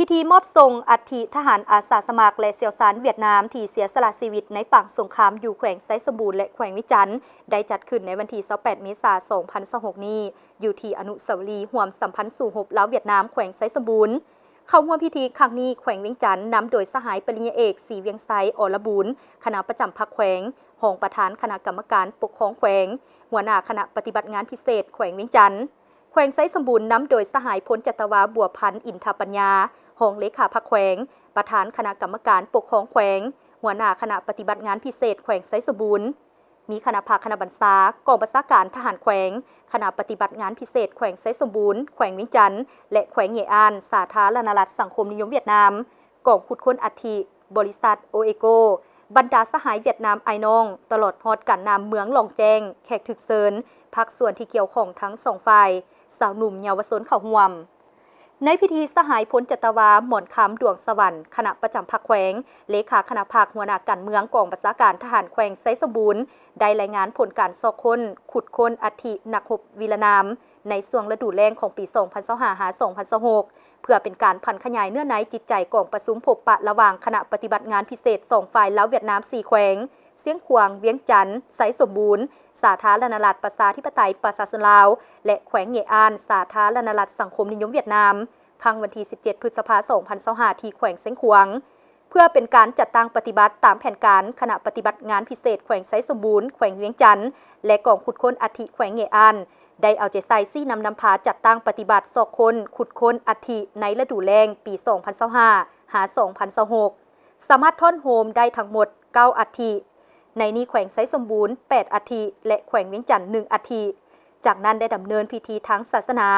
ພິທີມອບສົ່ງອັດຖິທະຫານອາສາສະໝັກ ແລະ ຊ່ຽວຊານຫວຽດນາມ ທີ່ເສຍສະຫຼະຊີວິດໃນປາງສົງຄາມ ຢູ່ແຂວງໄຊສົມບູນ ແລະ ແຂວງວຽງຈັນ ໄດ້ຈັດຂຶ້ນໃນວັນທີຊາວແປດ ເມສາ ສອງພັນຊາວຫົກນີ້ ຢູ່ທີ່ອະນຸສາວະລີຮ່ວມສຳພັນສູ້ຮົບລາວ-ຫວຽດນາມ ແຂວງໄຊສົມບູນ. ເຂົ້າຮ່ວມພິທີຄັ້ງນີ້ ແຂວງວຽງຈັນ ນຳໂດຍສະຫາຍປະລິນຍາເອກ ສີວຽງໄຊ ອລະບູນ ຄະນະປະຈຳພັກແຂວງ, ຮອງປະທານຄະນະກຳມະການປົກຄອງແຂວງ, ຫົວໜ້າຄະນະປະຕິບັດງານພິເສດແຂວງວຽງຈັນ. ແຂວງໄຊສົມບູນ ນຳໂດຍສະຫາຍພົນຈັດຕະວາ ບົວພັນ ອິນທະປັນຍາ ຮອງເລຂາພັກແຂວງ, ປະທານຄະນະກຳມະການປົກຄອງແຂວງ, ຫົວໜ້າຄະນະປະຕິບັດງານພິເສດແຂວງໄຊສົມບູນ, ມີຄະນະພັກຄະນະບັນຊາ, ກອງບັນຊາການທະຫານແຂວງ, ຄະນະປະຕິບັດງານພິເສດແຂວງໄຊສົມບູນ, ແຂວງວຽງຈັນ ແລະ ແຂວງເຫງອານ ສາທາລະນະລັດສັງຄົມນິຍົມຫວຽດນາມ, ກອງຂຸດຄົ້ນອັດຖິ, ບໍລິສັດໂອເອໂກ, ບັນດາສະຫາຍຫວຽດນາມອ້າຍນ້ອງ, ຕະຫຼອດຮອດການນຳເມືອງຫຼອງແຈ້ງ, ແຂກຖືກເຊີນ, ພາກສ່ວນທີ່ກ່ຽວຂ້ອງທັງສອງຝ່າຍ, ຊາວໜຸ່ມເຍົາວະຊົນເຂົ້າຮ່ວມ. ໃນພິທີ ສະຫາຍພົນຈັດຕະວາ ໝອນຄຳ ດວງສະຫວັນ ຄະນະປະຈຳພັກແຂວງ, ເລຂາຄະນະພັກ, ຫົວໜ້າການເມືອງກອງບັນຊາການທະຫານແຂວງໄຊສົມບູນ ໄດ້ລາຍງານຜົນການຊອກຄົ້ນ, ຂຸດຄົ້ນອັດຖິນັກຮົບນິລະນາມ ໃນຊ່ວງລະດູແລ້ງຂອງປີສອງພັນຊາວຫ້າ ຫາ ສອງພັນຊາວຫົກ ເພື່ອເປັນການຜັນຂະຫຍາຍເນື້ອໃນຈິດໃຈກອງປະຊຸມພົບປະລະຫວ່າງຄະນະປະຕິບັດງານພິເສດສອງຝ່າຍລາວ-ຫວຽດນາມສີ່ແຂວງ ຊຽງຂວາງ, ວຽງຈັນ, ໄຊສົມບູນ, ສາທາລະນະລັດປະຊາທິປະໄຕປະຊາຊົນລາວ ແລະ ແຂວງເຫງອານ ສາທາລະນະລັດສັງຄົມນິຍົມຫວຽດນາມ ຄັ້ງວັນທີສິບເຈັດ ພຶດສະພາ ສອງພັນຊາວຫ້າ ທີ່ແຂວງຊຽງຂວາງ ເພື່ອເປັນການຈັດຕັ້ງປະຕິບັດຕາມແຜນການຄະນະປະຕິບັດງານພິເສດແຂວງໄຊສົມບູນ, ແຂວງວຽງຈັນ ແລະ ກອງຂຸດຄົ້ນອັດຖິແຂວງເຫງອານ ໄດ້ເອົາໃຈໃສ່ຊີ້ນຳນຳພາຈັດຕັ້ງປະຕິບັດຊອກຄົ້ນ, ຂຸດຄົ້ນອັດຖິໃນລະດູແລ້ງປີສອງພັນຊາວຫ້າ ຫາ ສອງພັນຊາວຫົກ ສາມາດທ້ອນໂຮມໄດ້ທັງໝົດເກົ້າອັດຖິ, ໃນນີ້ແຂວງໄຊສົມບູນແປດອັດຖິ ແລະ ແຂວງວຽງຈັນໜຶ່ງອັດຖິ. ຈາກນັ້ນໄດ້ດຳເນີນພິທີທາງສາສະໜາ,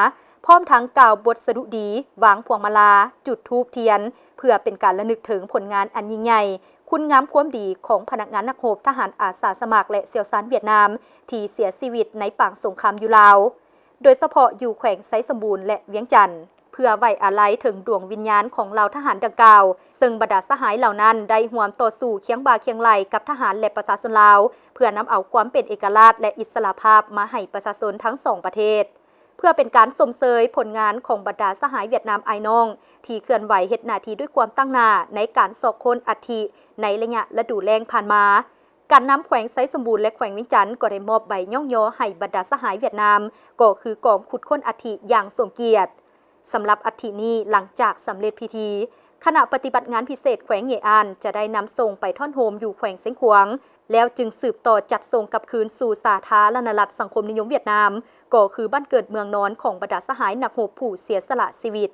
ພ້ອມທັງກ່າວບົດສະດຸດີ, ວາງພວງມາລາ, ຈຸດທູບທຽນ ເພື່ອເປັນການລະນຶກເຖິງຜົນງານອັນຍິ່ງໃຫຍ່, ຄຸນງາມຄວາມດີຂອງພະນັກງານນັກຮົບ, ທະຫານອາສາສະໝັກ ແລະ ຊ່ຽວຊານຫວຽດນາມ ທີ່ເສຍຊີວິດໃນປາງສົງຄາມຢູ່ລາວ, ໂດຍສະເພາະຢູ່ແຂວງໄຊສົມບູນ ແລະ ວຽງຈັນ. ເພື່ອໄວ້ອາໄລເຖິງດວງວິນຍານຂອງເຫຼົ່າທະຫານດັ່ງກ່າວ, ເຊິ່ງບັນດາສະຫາຍເຫຼົ່ານັ້ນໄດ້ຮ່ວມຕໍ່ສູ້ຄຽງບ່າຄຽງໄຫຼ່ກັບທະຫານ ແລະ ປະຊາຊົນລາວ, ເພື່ອນຳເອົາຄວາມເປັນເອກະລາດ ແລະ ອິດສະຫຼະພາບມາໃຫ້ປະຊາຊົນທັງສອງປະເທດ, ເພື່ອເປັນການຊົມເຊີຍຜົນງານຂອງບັນດາສະຫາຍຫວຽດນາມອ້າຍນ້ອງ ທີ່ເຄື່ອນໄຫວເຮັດໜ້າທີ່ດ້ວຍຄວາມຕັ້ງໜ້າໃນການຊອກຄົ້ນອັດຖິໃນໄລຍະລະດູແລ້ງຜ່ານມາ. ການນຳແຂວງໄຊສົມບູນ ແລະ ແຂວງວຽງຈັນ ກໍໄດ້ມອບໃບຍ້ອງຍໍໃຫ້ບັນດາສະຫາຍຫວຽດນາມ, ກໍຄືກອງຂຸດຄົ້ນອັດຖິຢ່າງສົມກຽດ. ສຳລັບອັດຖິນີ້, ຫຼັງຈາກສຳເລັດພິທີ, ຄະນະປະຕິບັດງານພິເສດແຂວງເຫງອານ ຈະໄດ້ນຳສົ່ງໄປທ້ອນໂຮມຢູ່ແຂວງຊຽງຂວາງ, ແລ້ວຈຶ່ງສືບຕໍ່ຈັດສົ່ງກັບຄືນສູ່ສາທາລະນະລັດສັງຄົມນິຍົມຫວຽດນາມ, ກໍຄືບ້ານເກີດເມືອງນອນຂອງບັນດາສະຫາຍນັກຮົບຜູ້ເສຍສະຫຼະຊີວິດ.